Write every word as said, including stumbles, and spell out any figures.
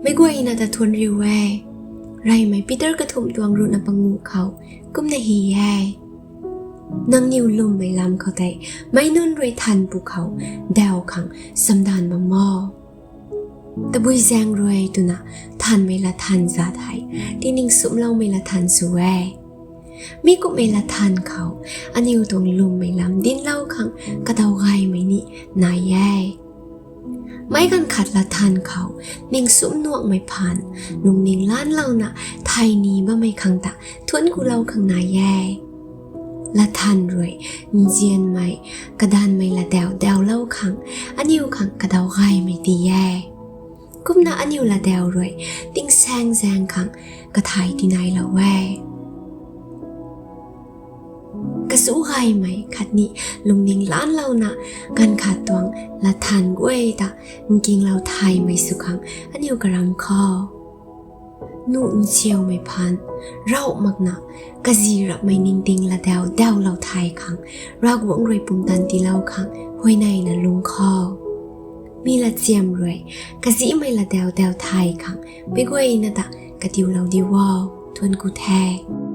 Meic guayna ta thuanc riu e. Reymei Peter kathumh tuang ruhna panguh khou kumna hy e: Nangniw lwmmei lam khou tei meic nunc rui thanv pwkhou daw khang chamdanv bam o. Tabui zaeng rui twna thanvmei latthan zat hei tiningsumcloumei latthan sw e. Mi kumhmei latthan khou aniw tuang lwmmei lam dinclou khang kadaw gaymei ni nai e. Meic ganv khat latthan khou ningsumc nuangmei phaan lungning laanlouna thay ni bammei khang ta thuanc kulou khang nai e. Latthan rui nzianmei, kadanvmei latdaw dawlou khang aniw khang kadaw gaymei ti e. Kumna aniw latdaw rui tingsaeng zaeng khang kathai tinailou e. Kasu gaymei khatni lungning laanlouna ganv khat tuang latthan guay ta nkinglou thaymei sw khang aniw karam khou nuh nziaumei phaan ravh makna kazi rapmei ningting latdaw dawlou thay khang Ravguangc rui pumtan tiilou khang huayneyna lung khou. Mi latchiam rui kazihmei latdaw daw thay khang meic guayna ta katiulou di o. Thuanc ku the.